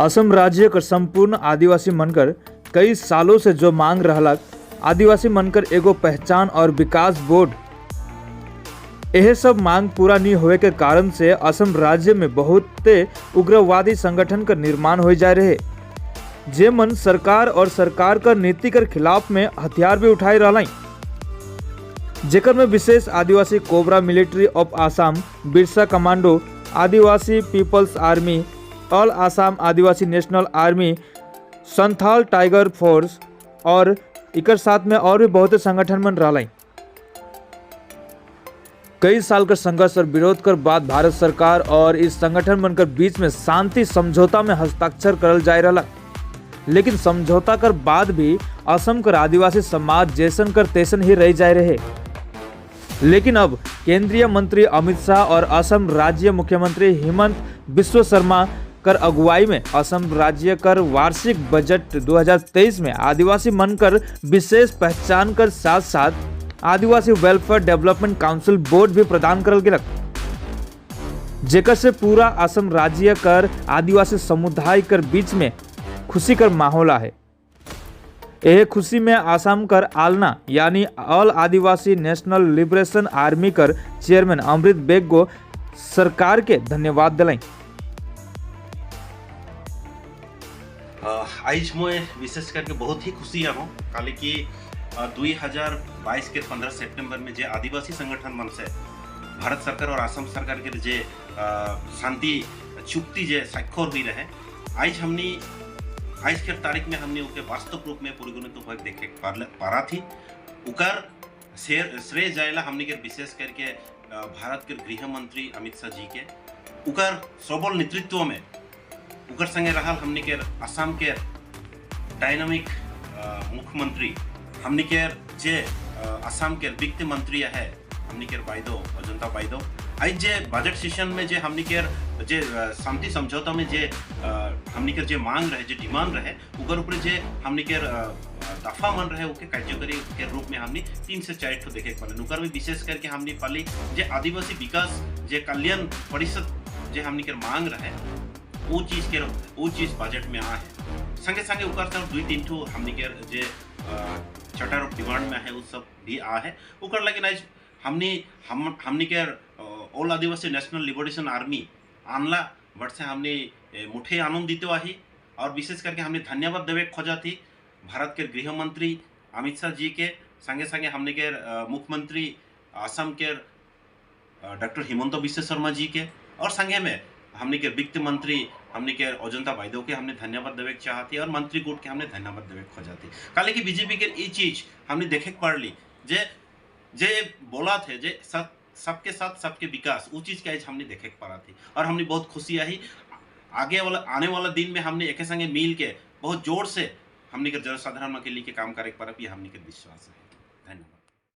असम राज्य कर संपूर्ण आदिवासी मनकर कई सालों से जो मांग रहलक आदिवासी मनकर एगो पहचान और विकास बोर्ड, यह सब मांग पूरा नहीं होए के कारण से असम राज्य में बहुते उग्रवादी संगठन का निर्माण हो जा रहे, जे मन सरकार और सरकार का नीति के खिलाफ में हथियार भी उठाए रहा, जेकर में विशेष आदिवासी cobra military of Assam, Birsa commando, Adivasi peoples army, all Assam Adivasi national army, Santhal tiger force और इकर साथ में और भी बहुत संगठन मन रहा। कई साल का संघर्ष और विरोध कर बाद भारत सरकार और इस संगठन मन कर बीच में शांति समझौता में हस्ताक्षर करल जाए रहा, लेकिन समझौता कर बाद भी असम कर आदिवासी समाज जैसन कर तैसन ही रह जाए रहे। लेकिन अब केंद्रीय मंत्री अमित शाह और असम राज्य मुख्यमंत्री हिमंत बिस्व शर्मा कर अगुवाई में असम राज्य कर वार्षिक बजट 2023 में आदिवासी मन कर विशेष पहचान कर साथ साथ आदिवासी वेलफेयर डेवलपमेंट काउंसिल बोर्ड भी प्रदान करल गेलक, जेकर से पूरा असम राज्य कर आदिवासी समुदाय कर बीच में खुशी कर माहौल है। यह खुशी में असम कर आलना यानी ऑल आदिवासी नेशनल लिबरेशन आर्मी कर चेयरमैन अमृत बेग गो सरकार के धन्यवाद दिलाई। आज मैं विशेष करके बहुत ही खुशी हूँ, काले कि 2022 के 15 सितंबर में जे आदिवासी संगठन मन से भारत सरकार और असम सरकार के जे शांति चुक्ति जे स्वाक्षर हुई रहे, आज के तारीख में हमने उनके वास्तव रूप में परिगणित हो देखे पारा थी। उकर श्रेय जायला हमने के विशेष करके भारत के गृह मंत्री अमित शाह जी के उकर सबल नेतृत्व में उकर संगे रहा हमने के असम के डायनामिक मुख्यमंत्री, हमने के जे असम के वित्त मंत्री है हमने के बाइदो अजंता बाइदो। आज जे बजट सेशन में जे हमने के जे शांति समझौता में जे हमने के जे मांग रहे, जे डिमांड रहे, उकर ऊपर जे हमने के दफा मन रहे उके कार्यकारी के रूप में हमने 3 से 4 ठो देखे पाले। उकर में विशेष करके हमने पाली जे आदिवासी विकास जे कल्याण परिषद जे हमने के मांग रहे वो चीज बजट में आ है। संगे संगे उकर सब 2-3 ठो हमने के जे चार्टर ऑफ डिमांड में है वो सब भी आ है। उकर लेकिन आज हमने के ऑल आदिवासी नेशनल लिबरेशन आर्मी आनला बट से हमने मुठे आनंदित आही और विशेष करके हमने धन्यवाद देवे खोजा थी भारत के गृह मंत्री अमित शाह जी के संगे संगे हमने के मुख्यमंत्री असम के डॉक्टर हिमंत बिस्व शर्मा जी के और संगे में हमने के वित्त मंत्री हमने के अजंता बाइदो के हमने धन्यवाद देवे चाहती और मंत्री गुट के हमने धन्यवाद देवे खोजाती। काले कि बीजेपी के ये चीज हमने देखे पड़ ली जे जे बोला थे जे सबके साथ सबके विकास, वो चीज़ के आज हमने देखे पड़ा थी और हमने बहुत खुशी आई। आने वाला दिन में हमने एक संगे मिल के बहुत जोर से हमने के जनसाधारण के लिए काम करे पर भी हमने के विश्वास है। धन्यवाद।